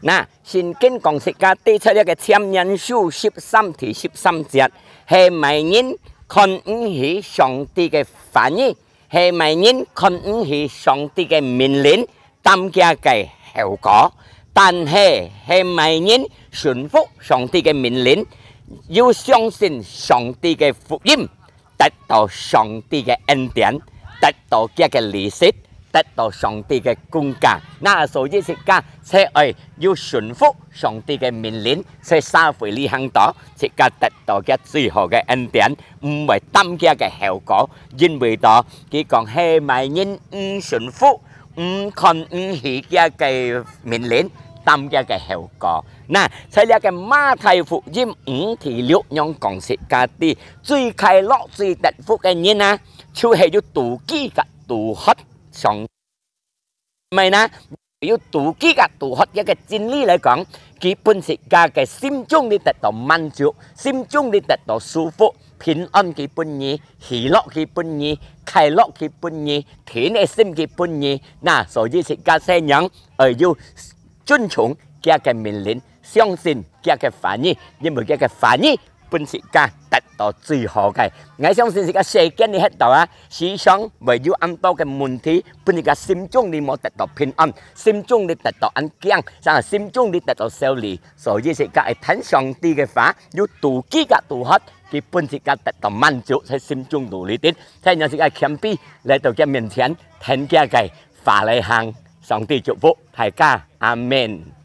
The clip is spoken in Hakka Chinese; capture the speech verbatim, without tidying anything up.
那聖經講自家對在這个箴言書十三第十三節，係麼人看毋起上帝个話語，係麼人看毋起上帝个命令，擔佢个後果。但係係麼人順服上帝个命令，又相信上帝个福音，得到上帝个恩典，得到佢个利息，得到上帝个工價。那所以自家才愛有順服上帝个命令，在社會裡行到，自家得到佢最好个恩典，毋會擔佢个後果。因為到佢講係麼人毋順服，毋看毋起佢个命令，擔佢个後果。那在這个馬太福音五第六樣講自家知，最快樂、最得福个人啊，就係有肚飢佮肚渴上，毋係呢？有肚飢佮肚渴這个真理來講，佢分自家个心中裡得到滿足，心中裡得到舒服，平安佢分你，喜樂佢分你，快樂佢分你，定个心佢分你。那所以自家世人愛有尊重佢个命令，相信佢个話語，因為佢个話語分自家得到最好个。𠊎相信自家世間裡歇到啊，時常會有恁多个問題，分自家心中裡無得到平安，心中裡得到恁驚，甚至心中裡得到愁慮。所以自家愛聽上帝个話，有肚飢佮肚渴，佢分自家得到滿足在心中肚裡底。所以自家謙卑來到佢面前，聽佢个話來行。上帝祝福大家，阿們。